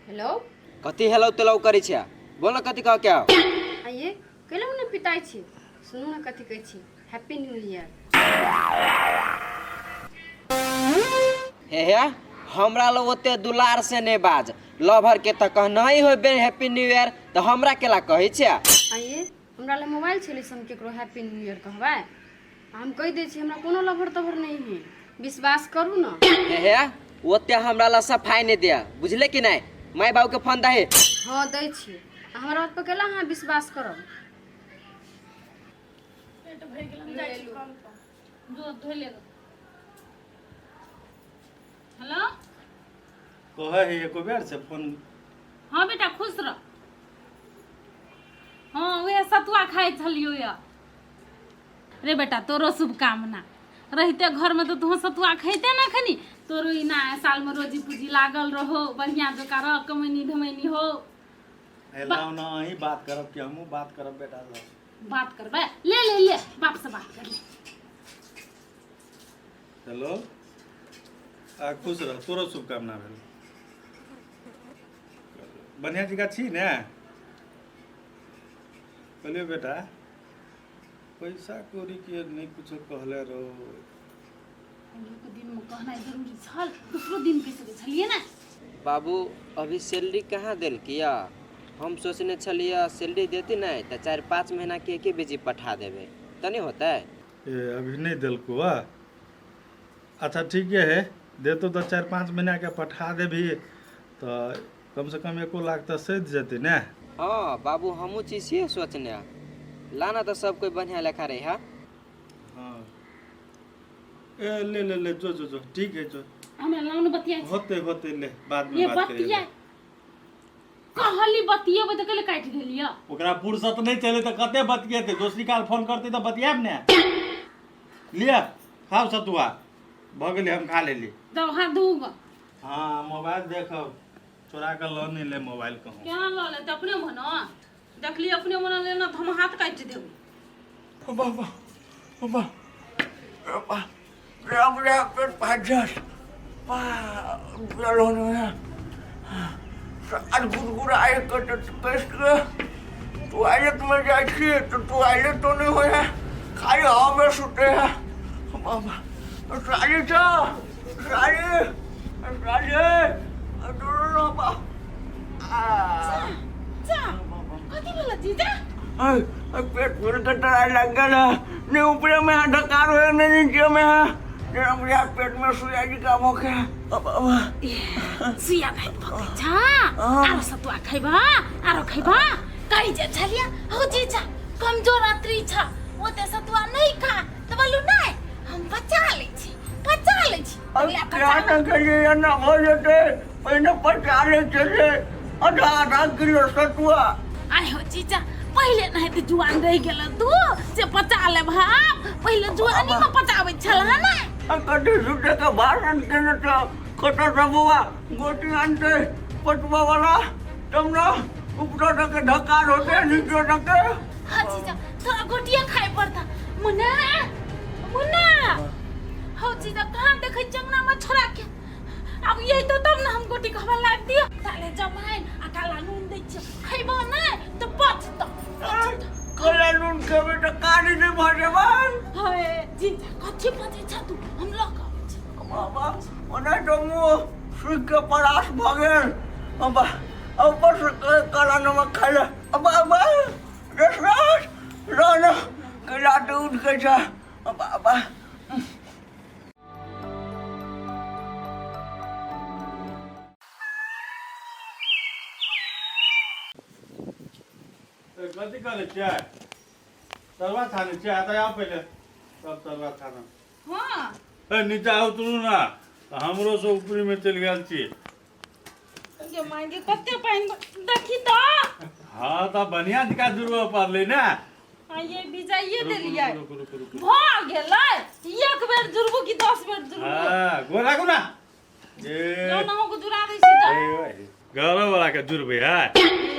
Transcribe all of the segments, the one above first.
Hello. कथी hello तेलो करै छिया? बोल न, कथी कह के आओ? आइए कैलहुँ ने पिताइ छी, सुनू ने कथी कहै छी, हैप्पी न्यू ईयर। हे हे, हमरा लोग ओते दुलार से नहीं बाज, लभर के तऽ कहना ही होबे हैप्पी न्यू ईयर, तऽ हमरा केला कहै छिया? आइए हमरा लग मोबाइल छलै से हम केकरो हैप्पी न्यू ईयर कहबै? हम कहि दै छी, हमरा कोनो लभर तभर नहीं है, विश्वास करू न। हे हे, ओते हमरा ला सफाई नहीं दिया, बुझले कि नहीं? माय बाबू के फोन दहे। हाँ दै छी। आ हमरा बात पर केला अहाँ विश्वास करब? पेट भरि गेल, हम जाइ छी कल पर दूध धो लेब। हेलो। कहै है एको बेर से फोन। हाँ बेटा, खुश रह। हाँ, उहे सतुआ खाइ छलियो या। रे बेटा, तोरो शुभकामना रहिते घरमे तऽ तोहूँ सतुआ खैते ने खनी। तोरो ई नया सालमे रोजी पूजी लागल रहो, बढ़िआँ जकाँ रह, कमैनी धमैनी हो। एलाउ ना, अहीं बात करब कि हमहूँ बात करब बेटा से? बात करबै, ले ले ले, बाप से बात कर ले। हेलो, आ खुश रह, तोरो शुभकामना भेल। बढ़िआँ जकाँ छी ने? कहलियौ बेटा, पैसा कौड़ी के नहि कुछो कहले रहो। के दिनमे कहनाइ जरूरी छल? दोसरो दिन कहि सकै छलियै ने। बाबू, अभी सैलरी कहाँ देलकी या? हम सोचने छलियै सैलरी देती नहीं तऽ 4-5 महीना के एके बेजी पठा देबै तऽ नहीं होतै? ए, अभी नहि देलको आ? अच्छा ठीके है, देतो तऽ 4-5 महीनाके पठा देबही तऽ कमसँ कम 1 लाख तऽ सधि जेतै ने। हाँ बाबू, हमहूँ चीज सोचने लाना तऽ सब कोई बढ़िया लेखा रही है। हाँ, ए ले ले ले, जो जो जो, ठीक है, जो। हमरा लाउन बतिया। होते होते, ले, बाद में ये बात करिए। बतिया कहली, बतियेबै तऽ कहले काटि देलियै। ओकरा फुर्सत नहि चले तऽ कते बतियेतै? दोसरी काल फोन करतै तऽ बतियाब ने। लिअ, खाउ सतुआ, भऽ गेलै, हम खा लेली। तब हाथ धू गऽ। हाँ, मोबाइल देखब, चोरा कऽ लऽ नहि ले मोबाइल कहूँ। केना लऽ लेतै? अपने मनो देखली, अपने मनो लेना तऽ हम हाथ काटि देबै। बाबा बाबा बाबा, राम पेट फाजत आज, गुदगुदाय कऽ टॉयलेट में जाइ छी तऽ टॉयलेटो नहि होइ है, खाली हवा सुते है। बाबा, साली छ, साली, साली, बाबा। जा, कथी भेल जीजा? पेट फूल के तरह लग गेल है। नहीं ऊपरे में है ढकार है, नहीं नीचे में है। जेना बुझा पेट में सुइया जी का मुख है। बाबा। सुइया भाइ पकै छ। आरो सतुआ खैबा? आरो खैबा? कहि जे छलिया हो जीजा, कमजोर अत्री छ, ओते सतुआ नहीं खा, तऽ बोलू नहीं, हम बचा लै छी, बचा लै छी। अब अगला क्या बचा। न करिए, एना हो जेतै, पहिने पचा लै छलै आधा आधा किलो सतुआ। आय हो जीजा, पहिले नहीं तऽ जुआन रहि गेल तू जे पचा ले भाव। पहिले जुआनी में पचाबै छल है ने। आ कथी सुते के भाषण केने छ? कतऽ बौआ गोटी आनतै पटुआ वाला, तब ने ऊपरो दऽ के ढकार होतै, नीचो दऽ के। हाँ जीजा, थोड़ा गोटिया खाए पड़ता। मुन्ना, मुन्ना, हो जीजा, कहाँ देखै चंगना में छोड़ा के? अब यही तो, तब ने हम गोटी खबर लाग दियो। ताले जमाइन आ काला नून दै छियो, खैबो नै तऽ बचतो। काला नून खेबै तऽ कारी नहि भऽ जेबै? हे जीजा, कथी बजै छ तू? हम लऽ कऽ अबै छी। बाबा, ओना तऽ मुँह सूखि कऽ परास भऽ गेल। बाबा, ऊपर से काला नमक खाइ लए। बाबा, रस रह न, कैला तऽ उठि के छै। बाबा। कथी करै छियै? तरुआ छानै छियै? एतऽ आउ पहिले, तब तरुआ छानब। हाँ। ए, नीचा उतरू ने, तऽ हमरो से ऊपरीमे चलि गेल छी। गे माय गे, कते पानि देखी तऽ। हाँ, तऽ बढ़िआँ जकाँ जुड़बऽ पड़लै ने। आ ये भिजाइए रुकू, देलियै। रुकू, रुकू, रुकू। भऽ गेलै। एक बेर जुड़बू कि 10 बेर जुड़बू? हाँ, गोर लागू ना। ए। जौन अहूँके जुड़ा दै छी तऽ। ए, घरो वाला के जुड़बै है?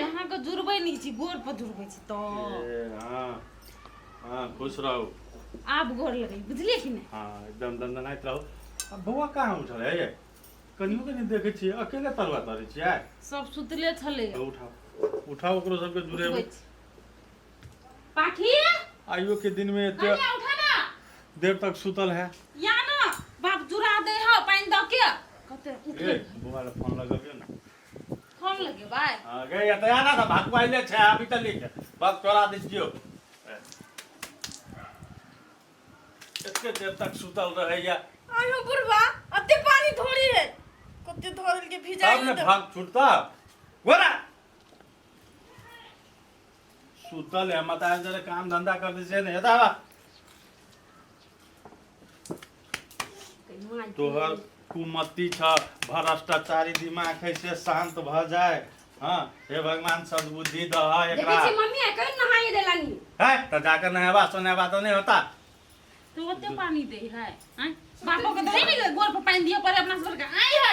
अहाँके जुड़बै नहि छी, गोर पर जुड़बै छी तऽ। ए, हाँ हाँ, खुश रहू। आब गोर लगै, बुझलियै कि नहि? हाँ, एकदम दनदनाइत रहू। आ बौआ कहाँ उठल है ये? कनियो के नहि देखै छियै, अकेले तरुआ तरै छियै। सब सुतले छलै। उठाओ उठाओ, ओकरो सबके जुड़ेबै। उठबै छी। पाखी। आइयो के दिन में एते कनिया उठा ना। देर तक सुतल है। या ना बाप जुड़ा दे ह पानि दऽ के कते उठे। ए बौआ लए फोन लगबियौ ने। फोन लगेबै? हाँ गे, एतऽ आ ना तऽ भाकुआ अइले छै, अभी तऽ लिख बस तोरा दै छियौ। एते देर तक सुतल रहैया। आयो बुढ़वा, अते पानी थोड़ी है, कते धरल के भिजाई। तब ने भाग छूटता। गोरा सुतल है माता, जरा काम धंधा कर दे से नहीं हेता। तोहर कुमति छ, भ्रष्टाचारी दिमाग है से शांत भ जाए। हाँ, हे भगवान, सद्बुद्धि दह देखै एकरा। छी मम्मी, आइ कहीं नहाई देलानी। है तऽ जाकर नहेबा सोनेबा तऽ नहीं होता। तो ओते पानी दे है आँय? बापो के धइ ने गोर पर पानि दिअ पड़े अपना सबके आइ है,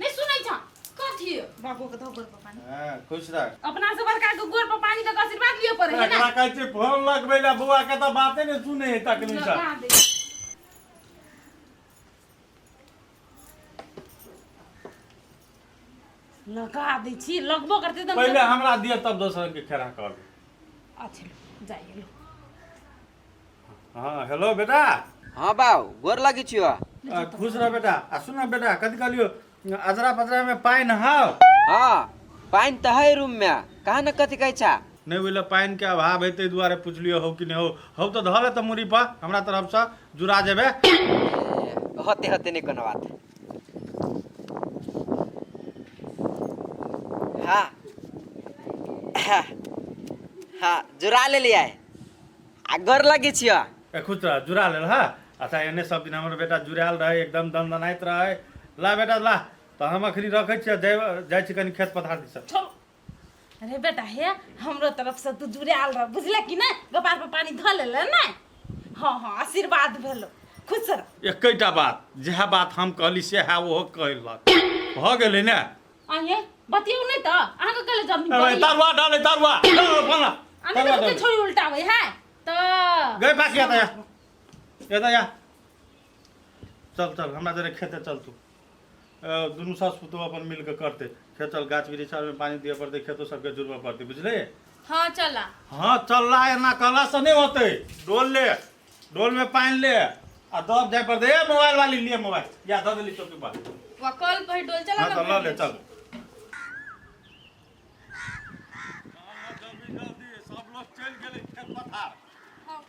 नहीं सुनै छ। कथी? बापो के धो गोर पर पानी। हाँ, खुश रह। अपना से बड़का के गोर पर पानी दऽ के आशीर्वाद लिअ पड़े है एकरा ना। कहै छै फोन लगबै ला बौआ के तऽ बाते नहि सुनै है तखनी से। लगा दे। लगा दै छी, लगबो करतै तऽ। पहिले हमरा दिअ तब दोसर के खेरा करबै। अच्छा लो, जाइए लो। हाँ हेलो बेटा। हाँ बाउ, गोर लगै छियौ। खुश रह बेटा। आ सुन न बेटा, कथी कहलियौ, अजरा पजरा में पानि हौ? हाँ, पानि तऽ है रूम में, कहाँ ने कथी कहै छा। नहि, ओहि लए पानिके अभाव है ताहि दुआरे पुछलियौ हौ कि नहि हौ। हौ तऽ धऽ ले तऽ मुड़ी पर, हमरा तरफसँ जुड़ा जेबै। होते होते, नहि कोनो बात। हाँ हाँ हाँ, जुड़ा लेलियै आ गोर लगै छियौ। ए खुश रह, जुड़ा लेल। हाँ अच्छा, एने सब दिन हमर बेटा जुड़ायल रहै, एकदम दनदनाइत रहै। ला बेटा ला, तऽ हम अखनी रखै छियै, जाइ छी कनि खेत पथार दिस। छोड़ू। अरे बेटा हे, हमरो तरफ से तू जुड़ायल रह, बुझले कि नहि? कपार पर पानी धऽ लेले ने। हाँ हाँ, आशीर्वाद भेलो, खुश रह। एकैटा बात, जएह बात हम कहली सएह ओहो कहलक, भऽ गेलै ने। आइए बतियौ नहि तऽ अहाँके कहले जब ए भाई, तरुआ डाले, तरुआ डाल, फोन ला। अने तरुआ तऽ डाल। छोड़ी उल्टाबै है तऽ। गई पास, या या या या, चल चल, हमरा जरे खेते चल तू। दुनू सास पुतोह अपन मिल के करते खेत। चल, गाछ वृक्ष आरमे पानी दिअ पड़तै, खेतो सबके जुड़बऽ पड़तै, बुझले? हाँ चला। हाँ चलला, एना कहला से नहीं होते। डोल ले, डोल में पानी ले आ दब जाए पड़तै। ए मोबाइल वाली, लिए मोबाइल या दऽ देली चौकी पर। वा कल पर डोल चला। हाँ ना। तऽ लऽ ले, भरि चल जल्दी जल्दी, सब लोग चलि गेलै खेत पथार। हाँ,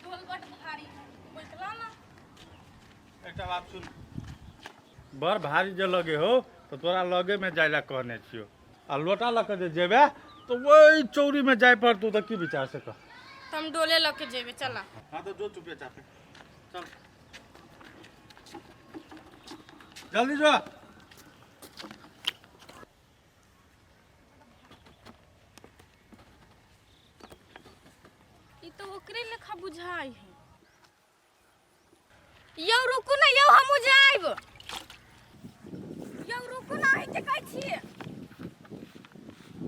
डोल बड भारी है, बैठला ना। एकटा बात सुन, बड़ भारी जे लगे हो तऽ तोरा लगेमे जाय लए कहने छियौ, आ लोटा लऽ कऽ जे जेबे तऽ ओहि चौरीमे जाय पड़तौ, तऽ की विचार से कह। तऽ हम डोले लऽ के जेबै, चला। हाँ तऽ जो, चुपे चापे चल, जल्दी जो। ई तऽ ओकरे लेखा बुझाइ है। यौ रुकू ना, यौ हमहूँ जायब। यौ रुकू ना, अहींके कहै छियै।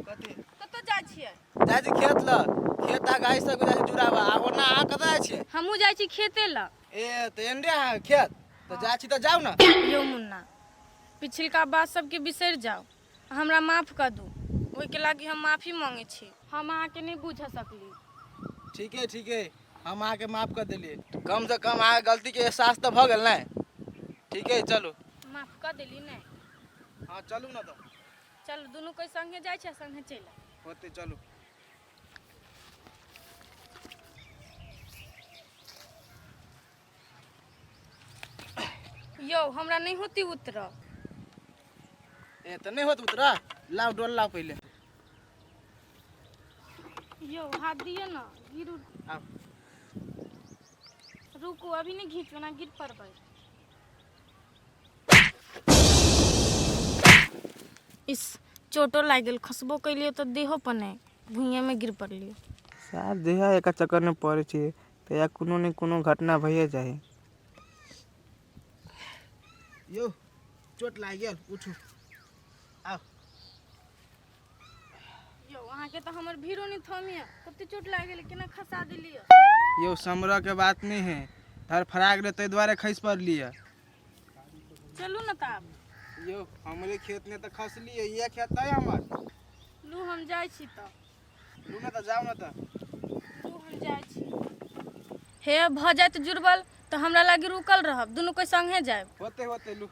कथी? कतऽ जाइ छियै? जाइ छी खेत लग, खेत आ गाय सब जाइ छी जुड़ाबा। आ ओना अहाँ कतऽ जाइ छियै? हमहूँ जाइ छी खेते लग। ए तऽ एन्डे अहाँ खेत तऽ जाइ छी तऽ जाउ ने। यौ मुन्ना, पिछिलका बात सबके बिसरि जाउ, हमरा माफ कऽ दू। ओहिके लागि हम माफी मांगै छी, हम अहाँके नहि बुझ सकली। ठीके ठीके, हम अहाँके माफ कऽ देलियै। कम से कम अहाँके गलतीके एहसास तऽ भऽ गेल ने। ठीके, चलू। माफ कऽ देली ने? हँ, चलू ने तऽ। चलू, दुनू कोइ संगे जाइ छै, संगे चलि आयब। होतै, चलू। यौ हमरा नहि होती उतरऽ। ए तऽ नहि होत उतरा, लाउ डोल लाउ पहिले। यौ हाथ दिअ ने, गिरू। आउ। रुकू, अभी नहि घीचू ना, गिर पड़बै। इस चोटो लागि गेल, खसबो केलियै तऽ देहो पर नहि, भुइयामे गिर पड़लियै। सार जहिया एकर चक्करमे पड़ै छियै तहिया कोनो ने कोनो घटना भइए जाइ है। यौ चोट लागि गेल, उठू आउ। यौ अहाँके तऽ हमर भीड़ो नहि थमिया, कते चोट लागि गेलै, केना खसा देलियै। यौ समरऽ के बात नहि है, धरफड़ा गेलै ताहि दुआरे खसि पड़लियै। चलू ने तऽ आब। यौ हमरे खेत में तऽ खसलियै, इएह खेत है हमर। लू हम जाइ छी तऽ। लू ने तऽ जाउ ने तऽ। लू हम जाइ छी। हे भऽ जायत जुड़बल तऽ हमरा लागी रुकल रहब, दुनू कोइ संगे जायब। होते होते लू।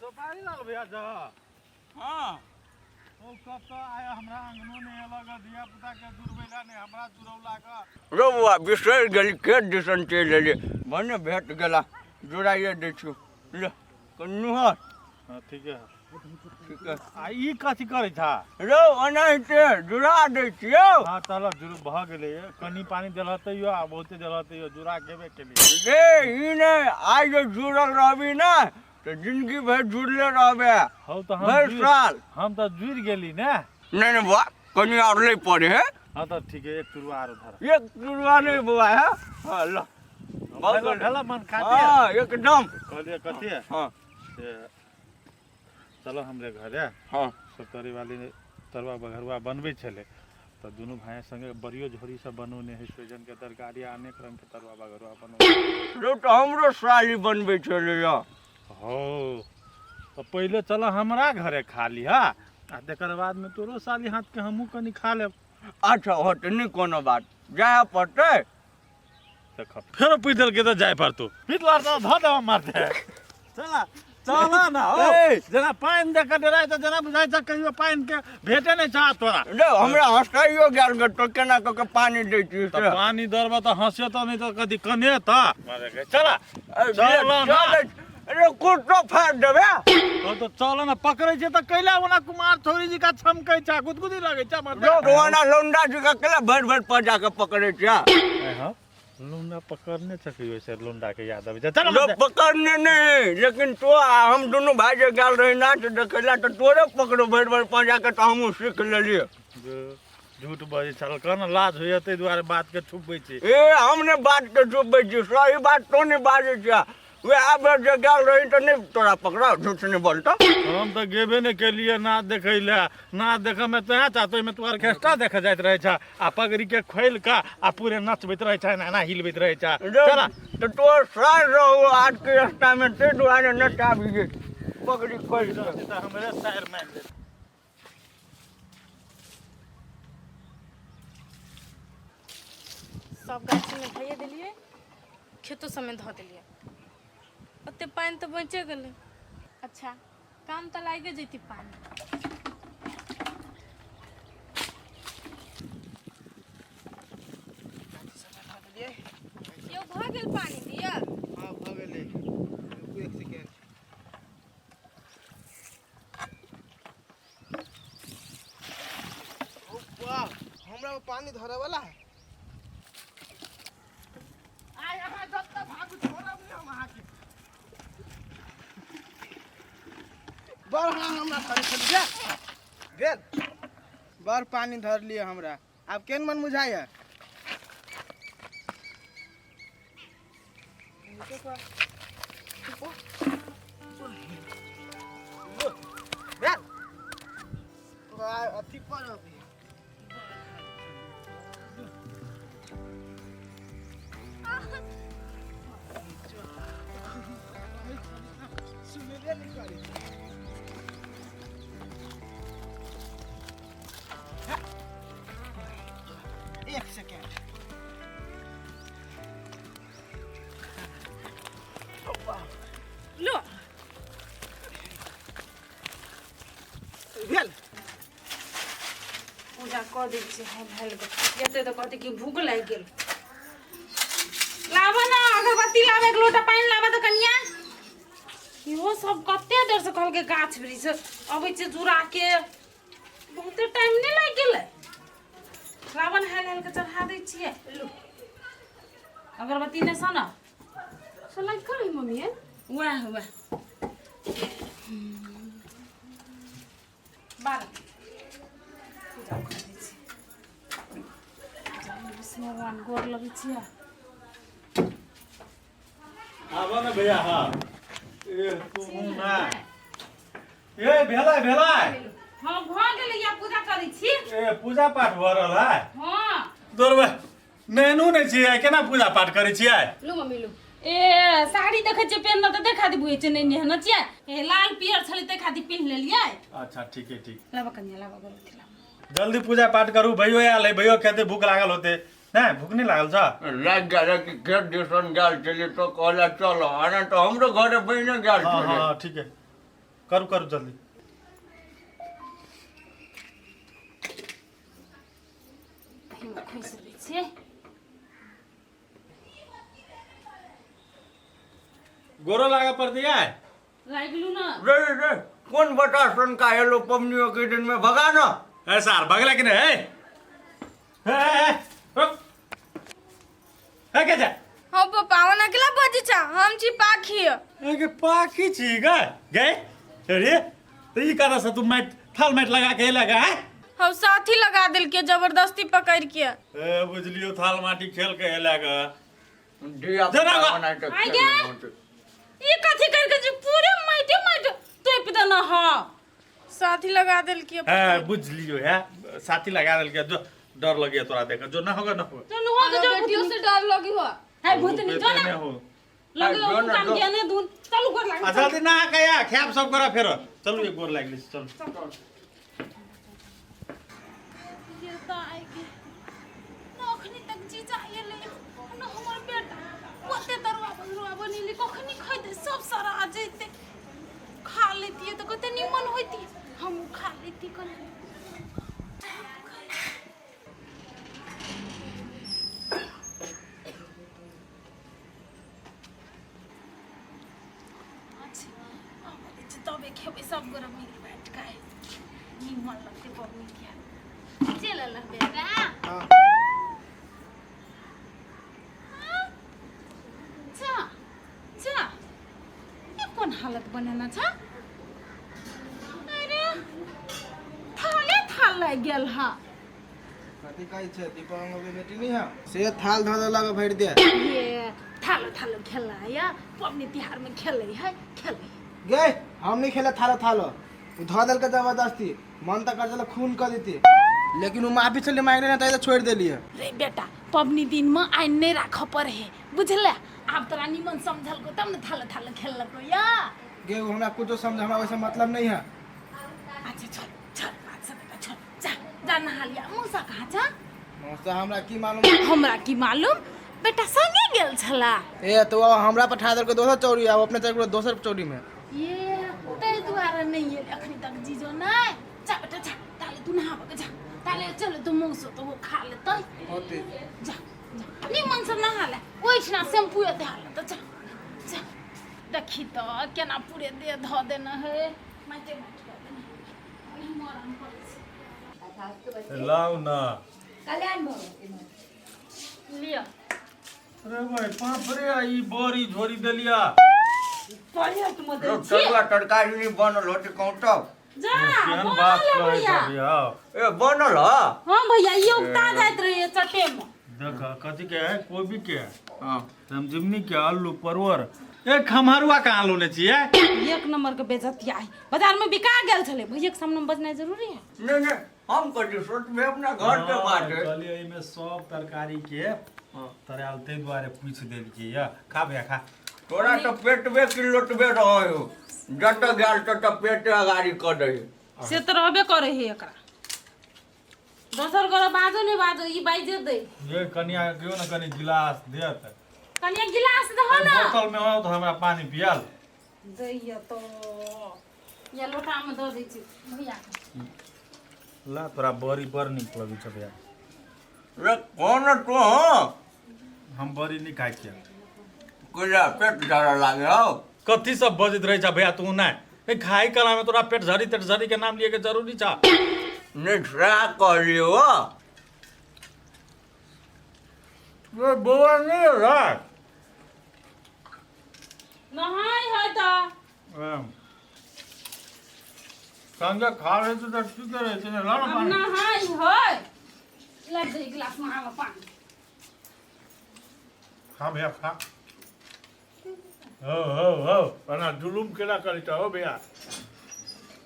सोपारी लाल भैया जा। हाँ। ओ कब तऽ आय हमरा अंगनो नहि अलग धिया पुता के जुड़बैला नहि हमरा जुड़ौला के। रो बौआ बिसरि गेली, खेत दिसन चलि एलियै, भने भेट गेला, जुड़ाइए दै छियौ। ले कन्नू। हाँ ठीक है। ठीक है। आ ई कथी करै छा? रौ ओनाहिते जुड़ा दै छियौ। हाँ चल जुड़ भऽ गेलै, कनि पानी देलह तैयो आ बहुते देलह तैयो जुड़ा गेबे केली। रे ई नहि, आइ जे जुड़ल रहबी ने तऽ जिंदगी भरि जुड़ले रहबे। हौ तऽ हम भरि साल। हम तऽ जुड़ि गेली ने। नहि नहि बौआ, कनि आओर लै पड़े है। हाँ तऽ ठीक है, एक चुरुआ आरो धर। एक चुरुआ नहि बौआ है। हाँ ल। बहुत भेला मन खाते। हाँ एकदम। कहलिए कथी है? हाँ। से चलो हमरे घरे। हाँ। सतरी वाली तरुआ बघरुआ बनबै छलै तऽ दुनू भाय संगे बड़ियो झोरी सब बनौने है, सोइजन के तरकारी आ अनेक रंग के तरुआ बघरुआ बनौने। रौ तऽ हमरो साली बनबै छलै। हौ तऽ पहिले चल हमरा घरे खा लिह आ तकर बाद में तोरो साली हाथ के हमहूँ कनि खा लेब। अच्छा होतै, नहि कोनो बात, जाय पड़तै। देख फेरो पूछि देलकै तऽ जाय पड़तौ, पीटला तऽ धऽ देबऽ मारते। चला चला ना हो। ए! जेना पानि देख कऽ डराइ तऽ जेना बुझाइ छै कहियो पानि के भेटे नहि छह तोरा। रे हमरा हँसाइयो गेल गे, तो केना कऽ के पानि दै छी तऽ से? पानि दरबऽ तऽ हँसियो तऽ नहि तऽ कथी कने तऽ मारे के। चला ए, चल ना। चल, अरे कुर्तो फाड़ि देबे। तो तऽ चल ना, पकड़ै छै तऽ कैला ओना कुमार छोरी जी का छमकै छै, गुदगुदी लगै छै मरदे। रौ ओना लौंडा जी के केला भरि भरि पजा के पकड़ै छै। हाँ लौंडा पकड़ने छै कहियो से लौंडा के याद अबै छै। चल लो मरदे। पकड़ने नहीं, लेकिन तो आ हम दुनू भाई जे गेल रही नाच देखै ला तऽ तोरे पकड़ो भरि भरि पजा के, तऽ हमहूँ सीख लेलियै। झूठ बजै छल कन लाज होइए ताहि दुआरे बात के छुपबै छी। ए हम ने बात के छुपबै छी, सही बात तो नहि बाजै छियै। वएह बेर जे गेल रही तऽ नहि तोरा पकड़ा, झूठ नहि बोलतो। हम तऽ गेबे नहि केलियै नाच देखै लए। नाच देखऽ मे तोहे चाह, ओहिमे तू ऑर्केस्ट्रा देखऽ जाइत रहै छह आ पगड़ी के खोलि कऽ आ पूरे नचबैत रहै छह, एना एना हिलबैत रहै छह। चला तऽ तोर सर रहू आज के रास्ता में, ताहि दुआरे नचाबियै पगड़ी खोलि कऽ। तऽ हमरे सायर मारि देत। सब गाछीमे धइए देलियै, खेतो सबमे धऽ देलियै, ओते पानि तऽ बचे गेलै। अच्छा काम तऽ लागे जैती पानि। यौ भऽ गेल पानि दिअ? हाँ भऽ गेलै, रुकू एक सेकेंड। ओ वाह, हमरा ओ पानि धरऽ वाला है। आइ अहाँ जतऽ भागू छोड़ब नहि हम अहाँके। बड़ हाँ हमरा धरे छली जा भेल, बड़ पानि धर लिअ हमरा, आब केहन मन बुझाइए? भेल अथी पर अभी सुनबे नहि करै। एक सेकेंड। लो भेल पूजा कऽ दै छियै। हँ भेल जेतै तऽ कहतै कि भूख लागि गेल। लाबऽ ने अगरबत्ती लाबऽ, एक लोटा पानि लाबऽ तऽ कनिया। इहो सब कते देर से कहलकै गाछ वृक्ष अबै छै जुड़ा के, बहुते टाइम नहि लागि गेलै। लाबऽ ने, हाल हाल के चढ़ा दै छियै। लू अगरबत्ती ने सन सलाइ करै मम्मी। वएह वएह बारह पूजा कऽ दै छियै। विष्णु भगवान गोर लगै छियै। आबऽ ने भैया। हाँ ए तू ना ए भेलै भेलै। हाँ भऽ गेलै, या पूजा करै छी। ए पूजा पाठ भऽ रहल है? हाँ। दौड़बै नैनो नहि छियै, केना पूजा पाठ करै छियै? लू मम्मी लू। ए साड़ी देखै छियै पेहनल तऽ देखा दी बुझै छै नहि नेहने छियै। ए लाल पियर छलै तै खातिर पिन्ह लेलियै। अच्छा ठीक है ठीक। लाबऽ कनिया, लाबऽ गोरवती लाबऽ। जल्दी पूजा पाठ करू, भैयो आयल है, भैयो खेते भूख लागल होते। नहि भूख नहि लागल छ? लागि गेल कि खेत दिसन गेल छलियै तो कहला चलो, आना तऽ हमरो घरे बहिने गेल हाँ छलै। हाँ ठीक है, करू करू जल्दी। एहिमे खोसि दै छियै। गोरो लागऽ पड़तै यार। लागि गेलू ने। रे रे कोन बता सनका एलो पबनियो के दिन में भगा न। ए सार भगला कि नहीं? ए ए, ए, रुक। ए के जा? हाँ पप्पा, ओना केला बजै छा, हम छी पाखी। ए के पाखी छी गे? गे अरे तो ई करा से तू माइट थाल माइट लगा के लगा है? हम साथी लगा देलकै जबरदस्ती पकड़ के। ए बुझलियो थाल माटी खेल के लगा। धिया जना पुता गा। बनाय के आइ गे। ई कथी कर के जी पूरे माइटे माइटे तोप देना हा। साथी लगा देलकै। ए बुझलियो है, साथी लगा देलकै जो डर लगे तोरा देख जो ना होगा ना होगा। जो न होगा जो बेटियों से डर लगी हो। है भूतनी जो ना हो लगे जो ना, काम जो। के ने दून चलू गोर लाग। आ जल्दी ना कया खेप सब करा फेर चलू एक गोर लागि चलू। ये त आइ के न अखनी तक जीजा एलै न हमर बेटा ओते तरुआ बजरुआ बनेली कखनी खैतै सब सारा आ जैतै खा लेतियै तऽ कते निमन होइतियै हमहूँ खा लेती कनि। अच्छा, आब जे तबे खेबै सब गोरा मिल बाँटि कऽ निमन लगतै पबनी तिहार। चलि एलह बेटा? हाँ। जा जा, ई कोन हालत बनेने छ? अरे थाले थाल लागि गेल हा। कथी कहै छै दीपक अंगल के बेटी नहीं है से थाल धऽ देलक भरि दे। ये थालो थालो खेलना है या पबनी तिहार में खेले है खेले। गे हम नहीं खेले थालो थालो, उ धऽ देलकै जबरदस्ती, मन तऽ कर देलक खून कऽ देती, लेकिन उ माफी छलै मांगले ना तै छोड़ि देलियै। रे बेटा पबनी दिन में आइन नहीं राख पड़े है बुझले, आब तोरा निमन समझलको तब न थालो थालो खेललको या। गे उ हमरा कुछो समझ, हमरा वैसे मतलब नहीं है। अच्छा छोड़ छोड़ बात सब बेटा छोड़, जा जा नहा लिया। मौसा कहाँ जा? मौसा हमरा की मालूम। हमरा की मालूम बेटा संगे गेल छला। ए तो अब हमरा पठा देलकै दोसर चौरी, आब अपने चल दोसर चौरी में। ये तै दुआरे नहीं एल अखनी तक जीजो नहीं। जा बेटा जा, ताले तू नहाबऽ के जा, ताले चल तू मौसो तो वो खा लेतै। होते जा जा निमन से नहा ले, ओहिठिना शैम्पू धए लेतै। जा जा देखी तऽ केना पूरे देह धऽ देने है, माटि माटि कऽ देने है। नहीं मरण करै छै। लाउ ना लिअ। अरे भाई बाप रे, ई बड़ी झोरी देलिया। प्लेट में दै छी। तरुआ तरकारी नहीं बनल होते कहूँ तब। जा केहन बात बनल है कहै भैया। छ भैया? ए बनल ह? हाँ भैया ई उगता जाइत रहे चटे में। देख कथी के है, कोबी के है, हाँ रामजिमनी के, आलू परवर, ए खमहरुआ कहाँ लोने छियै? एक नंबर के बेइज्जतिया है, बाजार में बिका गेल छलै। भैया के सामने में बजनाइ जरूरी है? नहीं नहीं हम कथी सोचबे अपना घर के बात है। कहलियै एहिमे सब तरकारी के तरल ताहि दुआरे पूछि देलकै या। खा भैया खा। तोरा तऽ पेटबे कि लोटबे रहै हो, जतऽ गेल ततऽ पेटे अगाड़ी कऽ दै। से तऽ रहबे करै है एकरा, दोसर गोरा बाजो नहीं बाजो ई बाजे दे। ये कनिया दियौ ने कनि गिलास देत। कनिया गिलास दहो ना। बोतल में हो तो हमरा पानी पियल दैया तो या लोटा में दऽ दै छी भैया के। ला तोरा बड़ी बड़ नीक लगै छ भैया। रे कौन तू हो? हम बड़ी नहीं खाइ छियै। कोला पेट झड़ लागे हो। कथी सब बजैत रहै छ भैया तू? नहि खाइ कला में तोरा पेट झड़ी तेट झड़ी के नाम लिए के जरूरी छ? नहीं सएह कहलियौ हो। रे बौआ नहीं रे। नहाय है तऽ संगे खा रहे छै तऽ ठीके रहै छै ने। ला ने अब पानी। नहाय है, ला दे गिलास में आब पानी। खा भैया खा। हो हो हो, एना जुलुम केना करै छ हो भैया?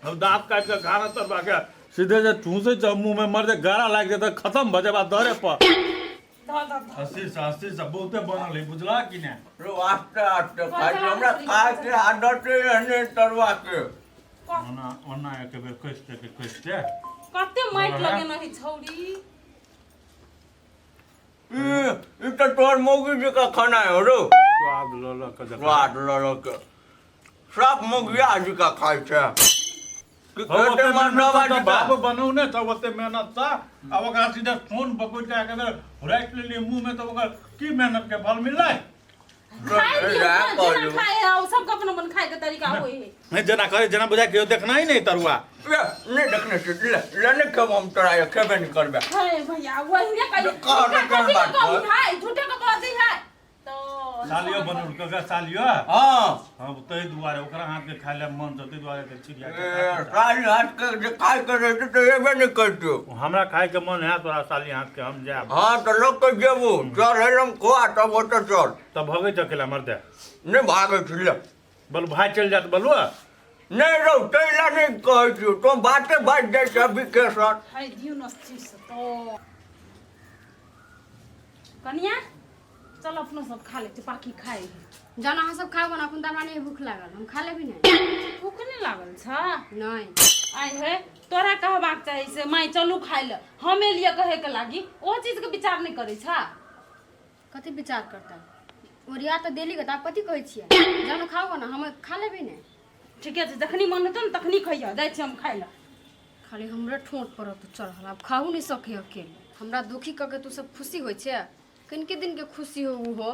हम दाँत काटि कऽ खाना तब बाके सीधे जे ठूसै छ मुँह में मर जे गारा लागि जेतै खत्म भऽ जेबा दरे पर। धऽ धऽ धऽ। हँसी से हँसी से बहुते बनल है बुझला कि ने। रो आस्ते आस्ते खाइ छी, हमरा खाय के आदत एहने तरुआ के। ओना ओना एक बेर कसते के कसते कते माटि लगेने है छौरी। ई ई तऽ तोहर मौगी जकाँ खाना है रौ। स्वाद लऽ लऽ के देखा। स्वाद लऽ लऽ के सब मौगिया जकाँ खाइ छै। की हम ओते कहते मेहनत मर्दबा तऽ जकाँ। बाप बनौने छ ओते मेहनत सँ आ ओकरा सीधे सोन बकुटि के एक बेर हुराकि लेलियै मुँह में तऽ ओकर की मेहनत के फल मिललै? खाइ दियौ इएह ने, जेना कहलहुँ। खाइ है ओ सबके अपन अपन खाइ के तरीका होइ है। नहि जेना करे जेना बुझाय केओ देखना ही नहीं तरुआ। ले, नहि देखने छी, ले ले, नहि खेबो हम तोरा, ये खेबे नहि करबे। हे भैया वही कहियो कह कथी केहन के बात कमी छै? है, झूठे के बाजी है तो। सालियो बनौल के सालियो। हाँ। हाँ, ताहि दुआरे ओकरा हाथ के खाय ले मन छै, ताहि दुआरे के छिड़िया के ए, खाइ छै। साली हाथ के जे खाय के रहतै तऽ एबे नहि करतौ। हमरा खाय के मन है तोरा साली हाथ के, हम जायब। हाँ तऽ लोक के जेबू, चल हेलम खुआ तब ओतऽ चल। तब भगै छ अकेला मर्दे? नहि भागै छी, ले। बोलू भाइ चलि जायत बोलू। नहि रौ, ताहि लए नहि कहै छियौ, तोँ बाते बाजि जाइ छह विकेसर। है दियौ न चीज तो कनिया, चल अपनो सब खा ले, पाकी खाइ है। जहन अहाँ सब खाउ ने, अखन तऽ हमरा नहि भूख लागल, हम खा लेबी ने। भूख नहि लागल छ? नहि। आइ हे तोरा कहबाक चाही से माय चलू खाइ ले, हम एलियै कहे के लागी, ओ चीज के विचार नहि करै छ। कथी विचार करता? ओरिया तऽ देली गे, तऽ आब कथी कहै छियै? जहन खाउ ने, हम खा लेबी ने। ठीके छै, जखनी मन हेतौ ने तखनी खइह, जाइ छी हम खाइ ले। खाली हमरे ठोंट पर तू चढ़ल, आब खाहू नहि सकै अकेले। हमरा दुखी कऽ के तू सब खुशी होइ छै? कनिके दिनके खुशी हो ओ हो।